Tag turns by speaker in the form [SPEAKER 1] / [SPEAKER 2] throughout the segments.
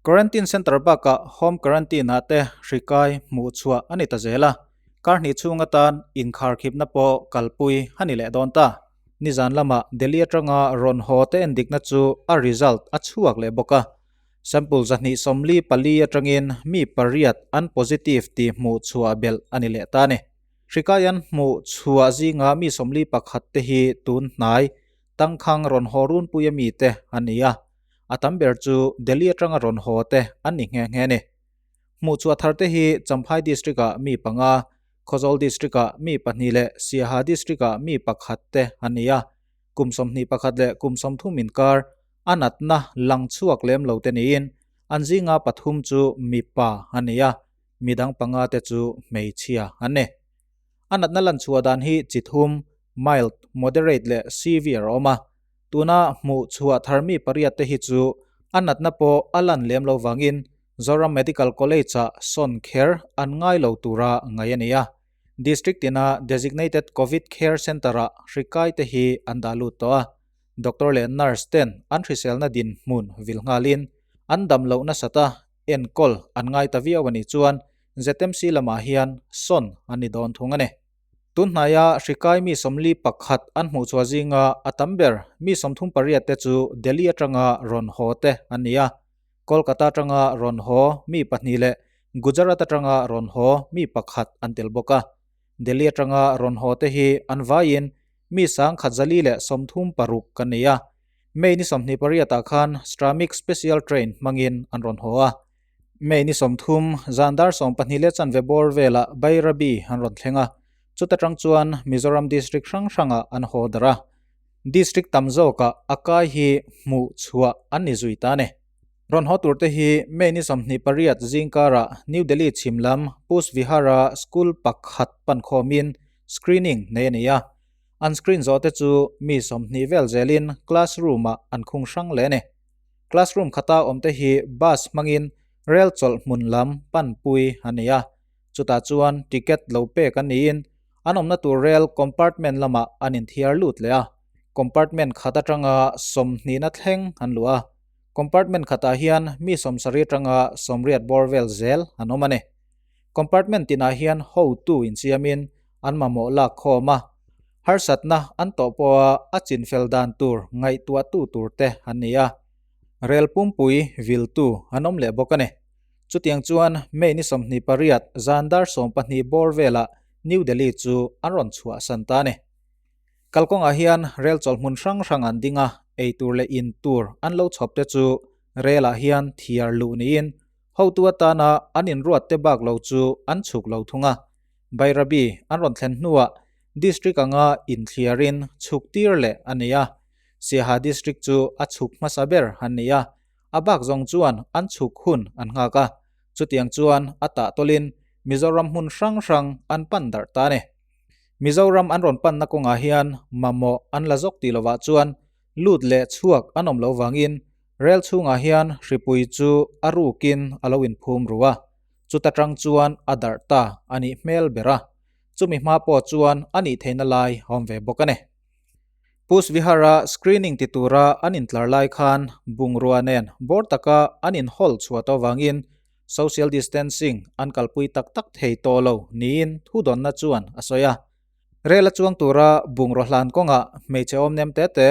[SPEAKER 1] Quarantine Centre bakah Home Quarantine-ah te hri kai hmuh chhuah a ni ta zel a, kar hnih chhung atan inkharkhipna pawh kalpui a ni leh dawn ta. Nizan lamah Delhi atanga rawn haw te endikna chu a result a chhuak leh bawk a, sample 244 atangin mi pariat an positive tih hmuh chhuah belh a ni leh ta a ni. Hri kai an hmuh chhuah zinga mi 41 te hi tun hnai tangkhang rawn haw runpui a mite an ni a, a tam ber chu Delhi atanga rawn haw te an ni nghe nghe a ni. Hmuh chhuah thar te hi Champhai District-ah mi panga, Khawzawl District-ah mi pahnih leh Siaha District-ah mi pakhat te an ni a, kum 21 leh kum 30 inkar a natna lang chhuak lem lo te niin an zinga pathum chu mipa an ni a, midang panga te chu hmeichhia an ni. A natna lan chhuah dan hi chi thum, mild, moderate leh severe a awm a. Tuna hmuh chhuah thar mi pariat te hi chu a natna pawh a lan lem lo vangin Zoram Medical College-ah sawn kher an ngai lo tura ngaih a ni a. District tina Designated Covid Care Centre-ah hri kai te hi an dah lut tawh a. Doctor leh nurse ten an hriselna dinhmun vil nghalin an dam loh nasat a, enkawl an ngai ta viau a nih chuan ZMC lamah hian sawn an ni dawn thung a ni. Tunhnaia hri kai mi 41 an hmuh chhuah zinga a tam ber mi 38 te chu Delhi atanga rawn haw te an ni a, Kolkata atanga rawn haw mi pahnih leh Gujarat atanga rawn haw mi pakhat an tel bawk a. Delhi atanga rawn haw te hi an vaiin mi 1136 kan ni a, May ni 28 ah khan Shramik Special Train hmangin an rawn haw a. May ni 30, zan dar 12 leh chanve bawr velah Bairabi an rawn thleng a, chuta tang chuan Mizoram District hrang hrangah an haw darh a. District tam zawkah a kai hi hmuh chhuah an ni zui ta a ni. Rawn haw turte hi May ni 28 zingkarah New Delhi chhim lam Push Vihara School pakhat pan khawmin screening nei a ni a. An screen zawhte chu mi 20 vel zelin classroom-ah an khung hrang leh a ni. Classroom khata awmte hi bus hmangin rel chawlh hmun lam panpui a ni a, chutah chuan ticket lo pek an niin an awmna tur rel compartment lamah an inthiar lut leh a, compartment khat atanga sawmhnihna thleng an luh a, compartment khatah hian mi sawmsarih atanga sawmriat bawr vel zel an awm a ni. Compartment tinah hian hotu insiamin an mamawh lak khawm a, harsatna an tawh pawha a chinfel dan tur ngaihtuahtu tur te an ni a, rel pumpui viltu an awm leh bawk a ni. Chutiang chuan May ni 28 zan dar 12 bawr velah New Delhi chu an rawn chhuahsan ta a ni. Kalkawngah hian rel chawlh hmun hrang hrang an ding a, ei tur leh in tur an lo chhawp te chu relah hian thiar luh niin hotu atana an inruat te bak lo chu an chhuk lo thung a. Bairabi an rawn thlen hnuah District anga inthliarin chhuk tir leh a ni a, Siaha District chu a chhuk hmasa ber an ni a, a bak zawng chuan an chhuk hun an nghak a, chutiang chuan a tah tawlin Mizoram hmun hrang hrang an pan darh ta a ni. Mizoram an rawn panna kawngah hian mamawh an la zawk tih lovah chuan lut leh chhuak an awm lo vangin rel chhungah hian hripui chu a rukin a lo inphum ru a, chuta tang chuan a darh ta a nih hmel ber a. Chumi hma pawh chuan a nih theihna lai a awm ve bawk a ni. Push Vihara screening ti tura an intlar lai khan bungrua nen bawr taka an inhawl chhuah tawh avangin social distancing an kalpui tak tak thei tawh lo niin thudawnna chuan a sawi a. Rel a chuang tura bungraw hlan kawngah hmeichhe awm nem te te,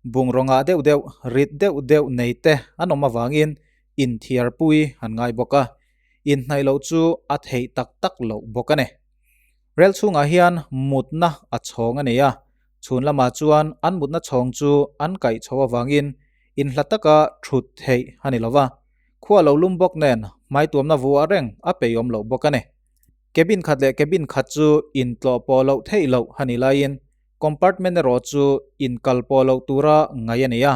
[SPEAKER 1] bungraw ngah deuh deuh, rit deuh deuh nei te an awm avangin inthiarpui an ngai bawk a. Inhnaih loh chu a theih tak tak loh bawk a ni. Rel chhungah hian mutna a chhawng a nei a, chhun lamah chuan an mutna chhawng chu an kaih chho avangin inhla taka thut theih a ni lova, khua lo lum bawk nen hmaituamna vuah reng a peihawm loh bawk a ni. Cabin khat leh cabin khat chu intlawh pawh loh theih loh a ni laiin compartment erawh chu inkal pawh loh tura ngaih a ni a,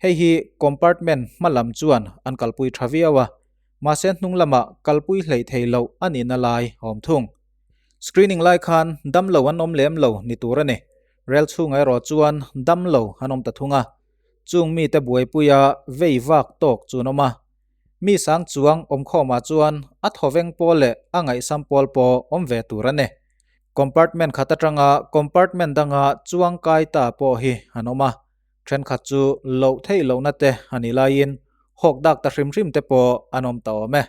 [SPEAKER 1] hei hi compartment hma lam chuan an kalpui tha viau a. Mahse hnung lamah kalpui hleih thei loh a nihna lai a awm thung. Screening lai khan damlo an awm lem lo ni tur a ni. Rel chhungah erawh chuan damlo an awm ta thung a. Chung mite buaipuia vei vak tawk chu an awm a. Mi sang chuang awmkhawmah chuan a thawveng pawl leh a ngaihsam pawl pawh awm ve tur a ni. Compartment khat atanga compartment danga chuang kai ta pawh hi an awm a. Thenkhat chu loh theih lohna te a nih laiin Hawk dak ta hrim hrim te pawh an awm ta awm e.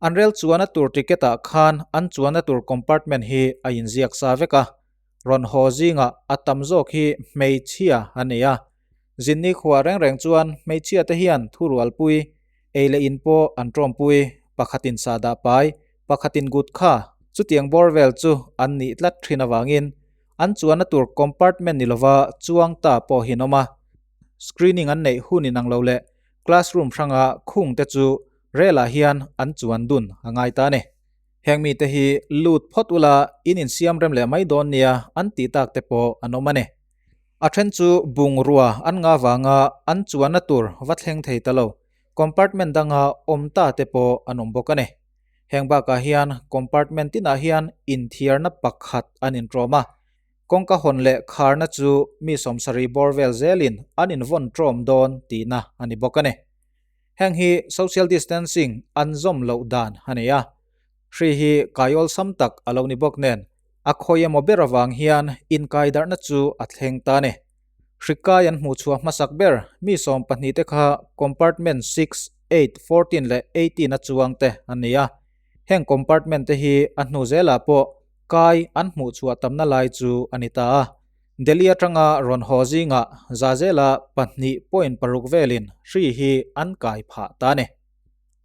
[SPEAKER 1] An rel chuanna tur ticket ah khan an chuanna tur compartment hi a inziak sa vek a, rawn haw zingah a tam zawk hi hmeichhia a ni a. Zinni khua reng reng chuan hmeichhia te hian thurualpui, ei leh in pawh an tawmpui, pakhatin sahdah pai, pakhatin gutkha, chutiang bawr vel chu an nih tlat thin avangin an chuanna tur compartment ni lova chuang ta pawh hi an awm a. Screening an neih hun inang lo leh classroom hranga khung te chu Relah hian an chuan dun a ngai ta a ni. Heng mite hi lut phawt ula in insiam rem leh mai dawn nia an tih tak te pawh an awm a ni. A then chu bungrua an nga vanga an chuanna tur va thleng thei ta lo, compartment danga awm ta te pawh an awm bawk a ni. Heng bakah hian compartment tinah hian inthiarna pakhat an intrawm a, kawngka hawn leh kharna chu mi sawmsarih bawr vel zelin an invawn trawm dawn tihna a ni bawk a ni. Heng hi social distancing an zawm loh dan a ni a, hri hi kai awlsam tak a lo ni bawk nen a khawi emaw ber avang hian inkaidarhna chu a thleng ta a ni. Hri kai an hmuhchhuah hmasak ber mi 12 te kha compartment 6, 8, 14 leh 18 a chuang te an ni a, heng compartment te hi a hnu zelah pawh kai an hmuhchhuah tamna lai chu a ni ta a. Delhi atanga rawn haw zingah Zazela 2.6 velin hri hi an kai phah ta a ni.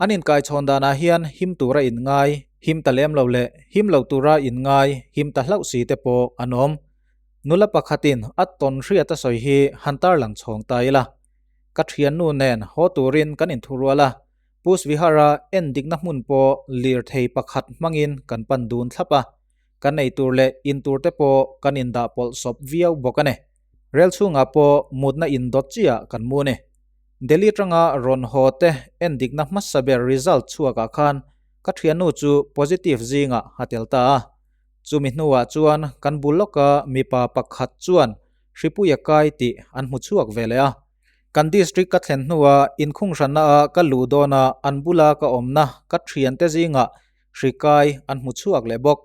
[SPEAKER 1] An inkaichhawn danah hian him tura inngai, him ta lem lo leh him lo tura inngai, him ta hlauh si te pawh an awm. Nula pakhatin a tawn hriat a sawi hi han tarlang chhawng ta ila. Ka thiannu nen haw turin kan inthurual a, Push Vihara endikna hmun pawh lirthei pakhat hmangin kan pan dun thlap a. Kan ei tur leh in tur te pawh kan indah pawlh sawp viau bawk a ni. Rel chhungah pawh mutna indawt chiah kan mu a ni. Delhi atanga rawn haw te endikna hmasa ber result chhuakah khan ka thiannu chu positive zingah a tel ta a. Chumi hnuah chuan kan bul lawka mipa pakhat chuan hripui a kai tih an hmu chhuak ve leh a. Kan district ka thlen hnua inkhunghranna a ka luh dawna an bula ka awmna ka thiante zingah Hri kai an hmu chhuak leh bawk.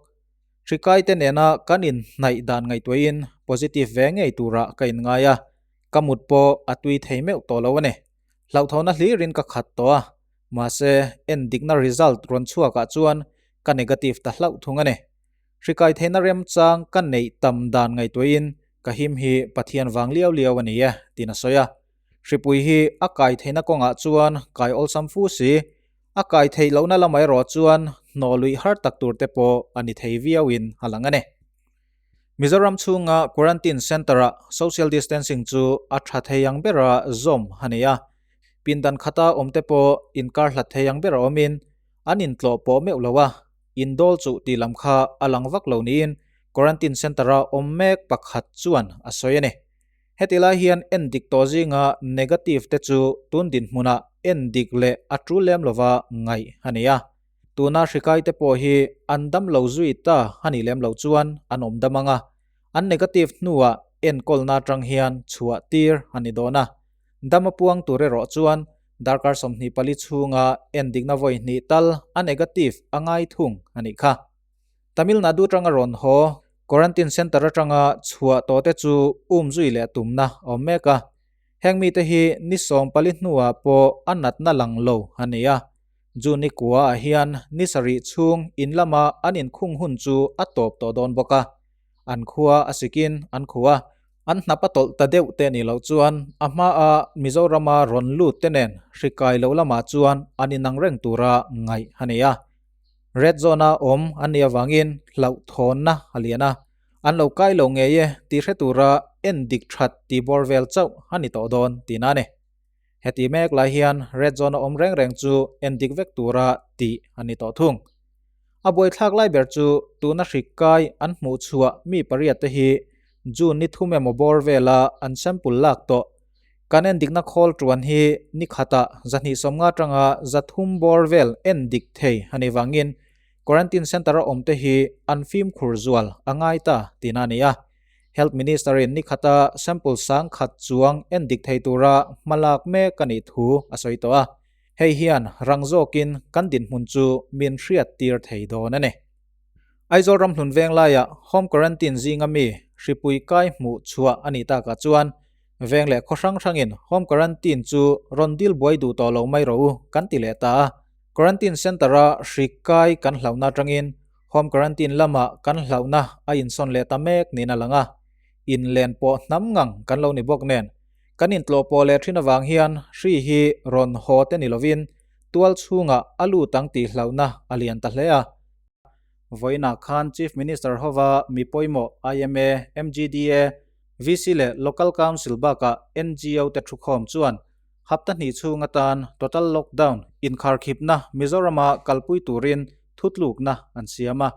[SPEAKER 1] Hri kai te nena kan inhnaih dan ngaihtuahin positive ve ngei turah ka inngai a, ka mut pawh a tui thei meuh tawh lo a ni. Hlauhthawhna hlirin ka khat tawh a, mahse endikna result rawn chhuakah chuan ka negative ta hlauh thung a ni. Hri kai theihna remchang ka neih tam dan ngaihtuahin ka him hi Pathian vang liau liau a ni e, tiin a sawi a. Hripui hi a kai theihna kawngah chuan kai awlsam fu si, A kai theih lohna lamah erawh chuan hnawh luih har tak tur te pawh a ni thei viauin a lang a ni. Mizoram chhunga Quarantine Centre-ah Social Distancing chu a tha thei ang bera zawm a ni a, pindan khata awm te pawh inkar hlat thei ang bera awmin an intlawh pawh meuh lo a, indawl chuh tih lam kha a lang vak lo niin Quarantine Centre-a awm mek pakhat chuan a sawi a ni. Heti lai hian endik tawh zinga negative te chu tun dinhmunah endik leh a tul lem lova ngaih a ni a. Tuna hrikai te pawh hi an dam lo zui ta a nih lem loh chuan an awm dam ang a, an negative hnuah enkawlna atang hian chhuah tir a ni dawn a. Dam a puang tur erawh chuan darkar 24 chhunga endikna vawi hnih tal a negative a ngai thung a nih kha. Tamil Nadu atanga rawn haw Quarantine Centre atanga chhuah tawh te chu um zui leh tumna a awm mek a. Heng mite hi ni 14 hnuah pawh a natna lang lo a ni a. June ni kua ah hian ni sarih chhung in lama an inkhung hun chu a tawp tawh dawn bawk a. An khua a sikin an khuh a, an hnap a tawlh ta deuh te nih loh chuan a hmaa Mizorama rawn lut te nen hri kai loh lamah chuan an inang reng tura ngaih a ni a. Red zone-a awm an nih avangin hlauhthawnna a lian a, an lo kai lo ngei e tih hre tura en dik that tih bawr vel chauh a ni tawh dawn tihna a ni. Heti mek lai hian red zone-a awm reng reng chu en dik vek tura tih a ni tawh thung. A buaithlak lai ber chu tuna hri kai an hmuh chhuah mi pariat te hi June ni thum emaw bawr vela an sample lak tawh. Kan endikna khawl tuan hi ni khatah 250 atanga 300 bawr vel endik thei a nih vangin Quarantine Centre a awmte hi an fimkhur zual a ngai ta tihna a ni a. Health Minister-in ni khata sample 10,000 chuang endik thei tura hmalak mek a nih thu a sawi tawh a. Hei hian rang zawkin kan dinhmun chu min hriat tir thei dawn a ni. Aizawl ramhlun veng laiah Home Quarantine zinga mi hripui kai hmuh chhuah a nih takah chuan Veng leh khaw hrang hrangin home quarantine chu rawn dil buai duh tawh lo mai rawh u kan ti leh ta a. Quarantine centre-a hri kai kan hlauhna atangin home quarantine lamah kan hlauhna a insawn leh ta mek niin a lang a. Inlen pawh hnam ngang kan lo ni bawk nen kan intlawh pawh leh thin avang hian hri hi rawn haw te ni lovin tual chhungah a lut ang tih hlauhna a lian ta hle a. Vawiinah khan Chief Minister hova mi pawimawh IMA, MGDA, VC leh Local Council bakah NGO te thukhawm chuan hapta hnih chhung atan Total Lockdown inkharkhipna Mizorama kalpui turin thutlukna an siam a.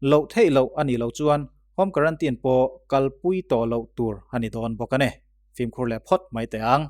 [SPEAKER 1] Loh theih loh a nih loh chuan Home Quarantine pawh kalpui tawh loh tur a ni dawn bawk a ni. Fimkhur leh phawt mai teh ang.